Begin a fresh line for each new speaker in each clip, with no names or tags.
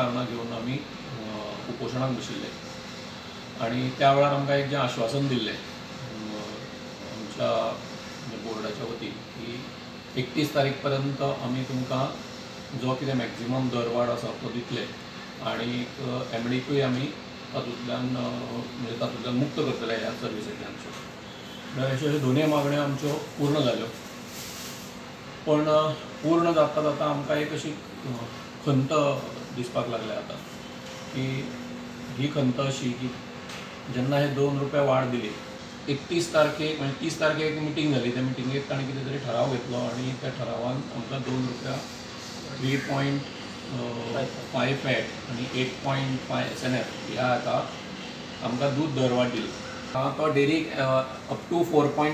कारणां घेवन आमी उपोशणाक बशिल्ले आनी त्या वेळार आमकां एक जें आश्वासन दिल्लें आमच्या बोर्डाच्या वतीन की 31 तारीख पर्यंत आमी तुमकां जो कितें मॅक्झिमम दरवाड आसा तो दितले आनी एमडीकूय आमी तातूंतल्यान म्हणजे तातूंतल्यान मुक्त करतले ह्या सर्विसेंतल्यान. म्हणल्यार अश्यो ह्यो दोनूय मागण्यो आमच्यो पूर्ण जाल्यो. पण पूर्ण जाता जाता आमकां एक अशी खंत दिसपाक लागल्या आतां की ही खंत अशी की जेन्ना हे 2 रुपया वाड दिली 31 तारखेक म्हणजे 30 तारखेक एक मिटींग जाली. त्या मिटिंगेक ताणें कितें तरी ठराव घेतलो आनी त्या ठरावान आमकां 2 रुपया 3.5 फॅट आनी 8.5 SNF ह्या हाका आमकां दूद दरवाड दिली. तो डेरीक अप टू 4.1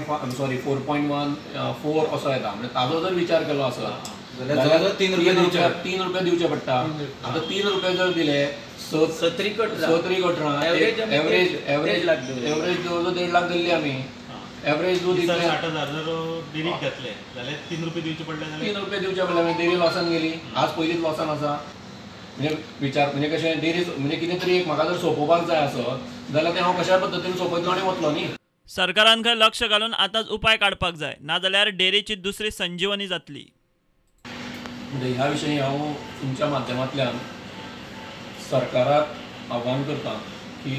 4 असो येता. म्हणजे ताजो जर विचार केलो आसत जाल्यार 3 रुपया दिवचे पडटा. आतां 3 रुपया जर दिले 6 त्रीक 18 एवरेज एवरेज जवळ 1.5 लाख दिल्ली आमी एवरेज दूद
60,000 जर डेरीक घातले जाल्यार 3 रुपये दिवचे पडले.
3 रुपये दिवचे पडले म्हणजे डेरी लॉसान गेली. आज पयलींच लॉसान आसा. म्हणजे विचार म्हणजे कशें डेरी म्हणजे कितें तरी एक म्हाका जर सोंपोवपाक जाय आसत जाल्यार तें हांव कश्या पद्दतीन सोंपयतलो आनी वतलो न्ही.
सरकारान खंय लक्ष घालून आतांच उपाय काडपाक जाय, नाजाल्यार डेरीची दुसरी संजीवनी जातली.
म्हणजे ह्या विशयी हांव तुमच्या माध्यमांतल्यान सरकाराक आव्हान करता की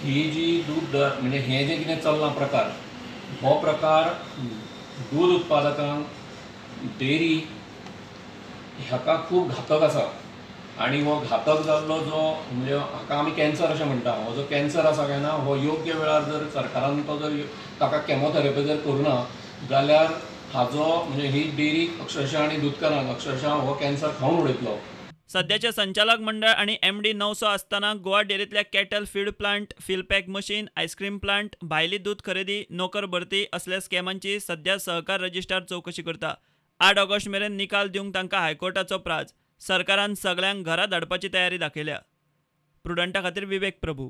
ही जी दूद दर म्हणजे हें जें कितें चल्लां प्रकार, हो प्रकार दूद उत्पादकांक डेरी हाका खूब घातक आसा. आनी हो घातक जाल्लो जो म्हणजे हाका आमी कॅन्सर अशें म्हणटा, हो जो कॅन्सर आसा काय ना हो योग्य वेळार जर सरकारान तो जर ताका केमोथेरपी जर करुना जाल्यार हाजो म्हणजे ही डेरी अक्षरशः आनी दुदकारांक अक्षरशः हो कॅन्सर खावन उडयतलो.
सध्याचे संचालक मंडळ आनी MD 900 आसतना Goa डेरींतल्या cattle feed plant, fill pack machine, ice cream plant, भायली दूद खरेदी, नोकर भरती असल्या स्कॅमांची सध्या सहकार रजिस्ट्रार चवकशी करता. 8 ऑगस्ट मेरेन निकाल दिवंक तांकां हायकोर्टाचो प्राज. सरकारान सगळ्यांक घरा धाडपाची तयारी दाखयल्या. प्रुडंटा खातीर विवेक प्रभू.